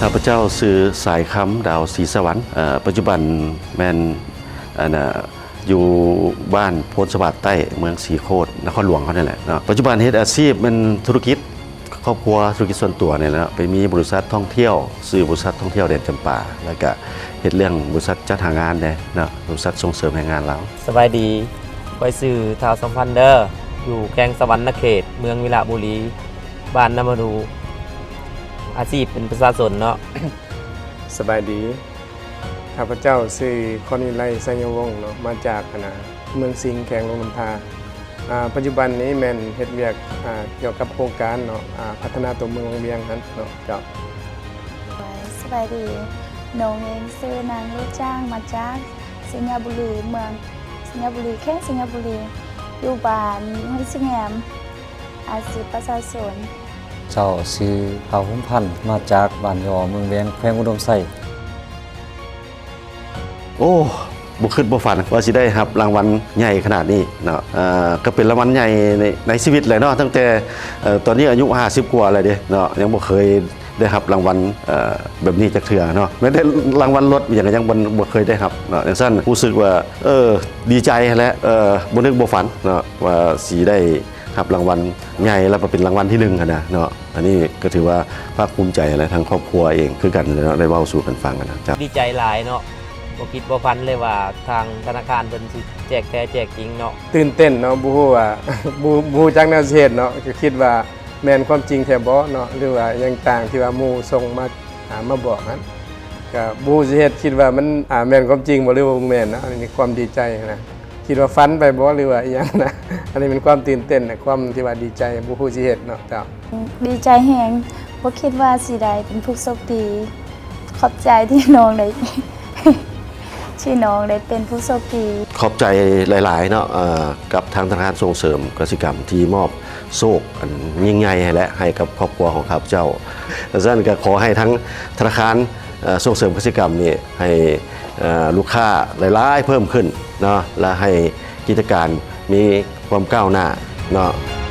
ຂ້າພະເຈົ້າຊື່ ສາຍຄຳ ດາວສີສະຫວັນ ເອີ ປັດຈຸບັນແມ່ນ ອັນນ່າ ຢູ່ບ້ານໂພນສະຫວາດໃຕ້ ເມືອງສີໂຄດ ນະຄອນຫຼວງເຮົານີ້ແຫຼະເນາະ. ປັດຈຸບັນເຮັດອາຊີບແມ່ນທຸລະກິດຄອບຄົວ ທຸລະກິດສ່ວນຕົວນີ້ແຫຼະເນາະ. ໄປມີບໍລິສັດທ່ອງທ່ຽວ ຊື່ບໍລິສັດທ່ອງທ່ຽວແດນຈຳປາ ແລ້ວກະເຮັດເລື່ອງບໍລິສັດຈັດຫາງານແດ່ເນາະ ບໍລິສັດສົ່ງເສີມແຮງງານລາວ. ສະບາຍດີ ຂ້ອຍຊື່ ທ້າວ ສຳພັນ ເດີ ຢູ່ແຂວງສະຫວັນນະເຂດ ເມືອງວິລະບູລີ ບ້ານນາມະດູ ອາຊີບເປັນປະຊາຊົນເນາະ. ສະບາຍດີ ຂ້າພະເຈົ້າຊື່ ຄອນວິໄລ ໄຊຍະວົງ ເນາະ ມາຈາກ ອັນນ່າ ເມືອງສິງ ແຂວງຫຼວງນ້ຳທາ. ອາ ປັດຈຸບັນນີ້ແມ່ນເຮັດວຽກ ອາ ກ່ຽວກັບໂຄງການເນາະ ອາ ພັດທະນາຕົວເມືອງວັງວຽງຫັ້ນເນາະເຈົ້າ. ສະບາຍດີ ນ້ອງເອງຊື່ນາງ ລູກຈ້າງ ມາຈາກໄຊຍະບູລີ ເມືອງໄຊຍະບູລີ ແຂວງໄຊຍະບູລີ ຢູ່ບ້ານຫ້ວຍຊິແງມ ອາຊີບປະຊາຊົນ. ເຈົ້າ ຊື່ ທ້າວ ຫົມພັນ ມາຈາກບ້ານຍໍ່ ເມືອງແວງ ແຂວງອຸດົມໄຊ. ໂອ້ ບໍ່ຄິດບໍ່ຝັນວ່າຊິໄດ້ຮັບລາງວັນໃຫຍ່ຂະໜາດນີ້ເນາະ. ເອີ ກໍເປັນລາງວັນໃຫຍ່ໃນ ໃນຊີວິດແຫຼະເນາະ ຕັ້ງແຕ່ ເອີ ຕອນນີ້ອາຍຸຫ້າສິບກວ່າແລ້ວເດ້ເນາະ ຍັງບໍ່ເຄີຍໄດ້ຮັບລາງວັນ ເອີ ແບບນີ້ຈັກເທື່ອເນາະ. ແມ້ແຕ່ລາງວັນລົດຫຍັງກໍຍັງບໍ່ ບໍ່ເຄີຍໄດ້ຮັບເນາະ. ຈັ່ງຊັ້ນຮູ້ສຶກວ່າ ເອີ ດີໃຈຫັ້ນແຫຼະ ເອີ ບໍ່ນຶກບໍ່ຝັນເນາະ ວ່າຊິໄດ້ ຮັບລາງວັນໃຫຍ່ ແລ້ວກໍເປັນລາງວັນທີໜຶ່ງຫັ້ນນະເນາະ. ອັນນີ້ກໍຖືວ່າພາກພູມໃຈ ແລະ ທາງຄອບຄົວເອງຄືກັນເນາະ ໄດ້ເວົ້າສູ່ກັນຟັງຫັ້ນນະ. ເຈົ້າ ດີໃຈຫຼາຍເນາະ ບໍ່ຄິດບໍ່ຝັນເລີຍວ່າທາງທະນາຄານເພິ່ນຊິແຈກແທ້ແຈກຈິງເນາະ. ຕື່ນເຕັ້ນເນາະ ບໍ່ຮູ້ວ່າ ບໍ່ ບໍ່ຮູ້ຈັກແນວຊິເຮັດເນາະ ກໍຄິດວ່າແມ່ນຄວາມຈິງແທ້ບໍ່ເນາະ ຫຼືວ່າຫຍັງຕ່າງທີ່ວ່າໝູ່ສົ່ງມາ ຫາມາບອກຫັ້ນ ກໍບໍ່ຮູ້ຊິເຮັດ ຄິດວ່າມັນ ອາ ແມ່ນຄວາມຈິງບໍ່ ຫຼືວ່າບໍ່ແມ່ນເນາະ. ອັນນີ້ຄວາມດີໃຈນະ ຄິດວ່າຝັນໄປບໍ່ ຫຼືວ່າອີ່ຫຍັງນະ. ອັນນີ້ເປັນຄວາມຕື່ນເຕັ້ນນະ ຄວາມທີ່ວ່າດີໃຈ ບໍ່ຮູ້ຊິເຮັດເນາະເຈົ້າ. ດີໃຈແຮງ ບໍ່ຄິດວ່າຊິໄດ້ເປັນຜູ້ໂຊກດີ. ຂອບໃຈທີ່ນ້ອງໄດ້ ທີ່ນ້ອງໄດ້ເປັນຜູ້ໂຊກດີ. ຂອບໃຈຫຼາຍໆເນາະ ເອີ ກັບທາງທະນາຄານສົ່ງເສີມກະສິກຳທີ່ມອບໂຊກອັນຍິ່ງໃຫຍ່ໃຫ້ ແລະ ໃຫ້ກັບຄອບຄົວຂອງຂ້າພະເຈົ້າ. ຈັ່ງຊັ້ນກໍຂໍໃຫ້ທາງທະນາຄານ ເອີ ສົ່ງເສີມກະສິກຳນີ້ ໃຫ້ ເອີ ລູກຄ້າຫຼາຍໆເພີ່ມຂຶ້ນເນາະ ແລະ ໃຫ້ກິດຈະການມີຄວາມກ້າວໜ້າເນາະ.